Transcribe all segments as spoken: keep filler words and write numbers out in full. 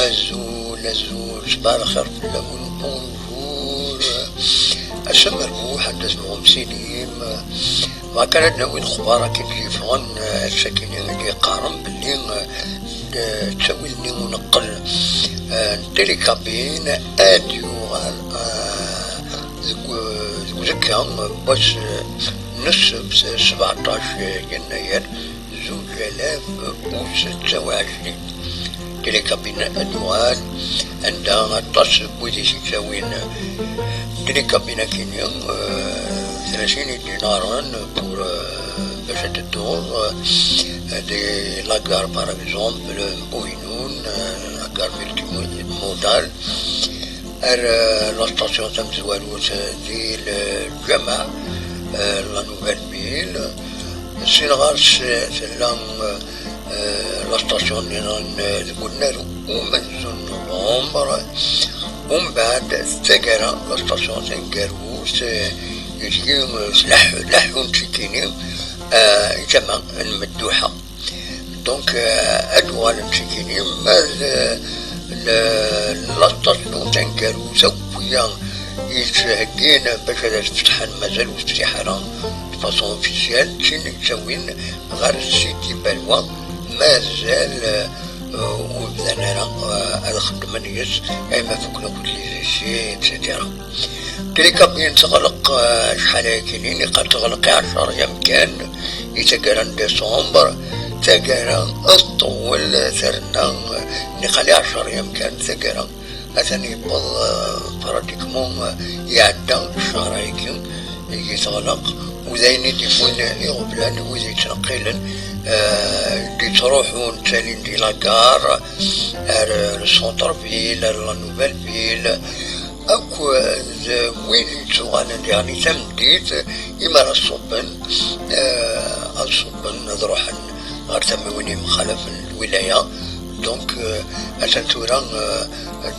Azul, azul, ṣbaḥ lxir fell-awen, bonjour. Ass amerbuḥ, anda tebɣum tinim. Bɣa kan ad d-nawi lexbar akken d-yeffɣen, eh, ass-akini i d-yeqqaren belli, eh, d-, ttawil-nni uneqqel, eh, n Télécabine ad yuɣal, eh, deg, deg uzekka n wass, eh, n ssebt, sebɛeṭṭac yennayer, zuǧ alaf u setta u ɛecrin. Télécabine ad nuɣal anda aṭas n wid i s-yettawin Télécabine akini, euh, tlata n yidinaren pour, euh, bac ad tedduḍ, euh, di la gare, par exemple, Bohinoun, euh, la gare multimodale, ar, euh, la station tamezwarut, euh, di Lǧameɛ, euh, la Nouvelle Ville. Sin ɣer-s, euh, tella, euh, euh, la station-nniḍen, euh, deg unnar umenzu n November. Umbeɛd, taggara, la station taneggarut, euh, deg, euh, s leḥ-, leḥḥun tsikini, euh, i tama n Medduḥa. Donc, euh, ad uɣalen tsikini, ma d, euh, le-, la station taneggarut akk wiya yettheggin bac ad as-fetḥen, mazal ur teftiḥ ara de façon officielle, d tin yettawin ɣer Sidi Balwa, mazal, uh, ur bdan ara, uh, ad xeddmen yes, ayma fukken akk les essais, et cetera. Télécabine teɣleq, uh, acḥal ayakini, niqal teɣleq i ɛecṛa yamkan i taggara n décembre, taggara ad tṭewwel, terna, uh, niqal i ɛecṛa yamkan taggara. Atan yewweḍ, euh, pratiquement, euh, iɛedda ccher-agi i teɣleq, u d ayen i d-yewwin iɣeblan, wid yettneqqilen, euh, d-yettruḥun ttalin di la gare, ar, euh, le centre-ville, ar la Nouvelle Ville, akk, euh, d wid yettuɣalen diɣen i tameddit, imi ara ṣubben, euh, ad ṣubben, ad ruḥen ɣer tamiwin yemxalafen n lwilaya. Donc, euh, atan tura, euh,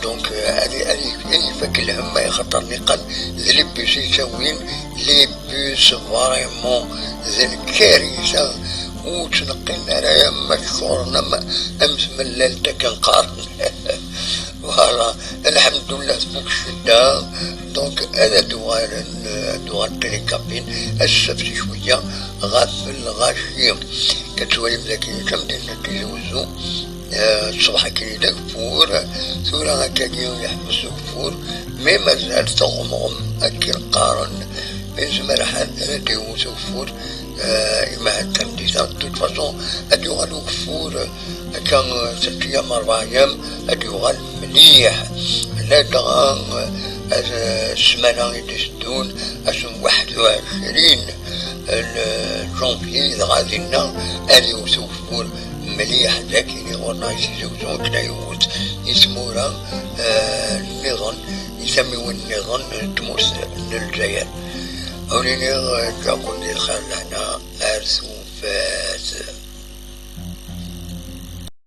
donc, euh, ad, ad, ad ifak lhemm, axaṭer niqal d les bus i ttawin, les bus vraiment d lkarisa, ur ttneqqilen ara, am ma ččuren, am, am tmellalt akken qqaren. Voilà, lḥemdullah tfuk ccedda. Donc, ad d-uɣalen, ad d-uɣal Télécabine, ad ssafsi cwiya ɣef lɣaci. Ad twalim dagi tamdint n Tizi Wezzu, eh, ṣṣbeḥ akken d ageffur, tura akkagi yeḥbes ugeffur, mais mazal teɣemɣem, akken qqaren, yezmer lḥal ad d-iwwet ugeffur, eh, imahal tameddit-a. De toute façon, ad d-yuɣal ugeffur, eh, akka, eh, tlata-yam, rebɛa-yam, ad d-yuɣal mliḥ. Ladɣa, eh, ssmana i d-iteddun, ass n waḥed u ɛecrin n janvier, dɣa dinna ad iwwet ugeffur mliḥ. Dagi ɣur-neɣ i Tizi Wezzu, akken ad iwwet i tmura, eh, nniḍen, i tamiwin nniḍen n tmurt n Lezzayer. Ad wen-iniɣ, eh, ǧǧiɣ-ken di lxir lehna ar tufat.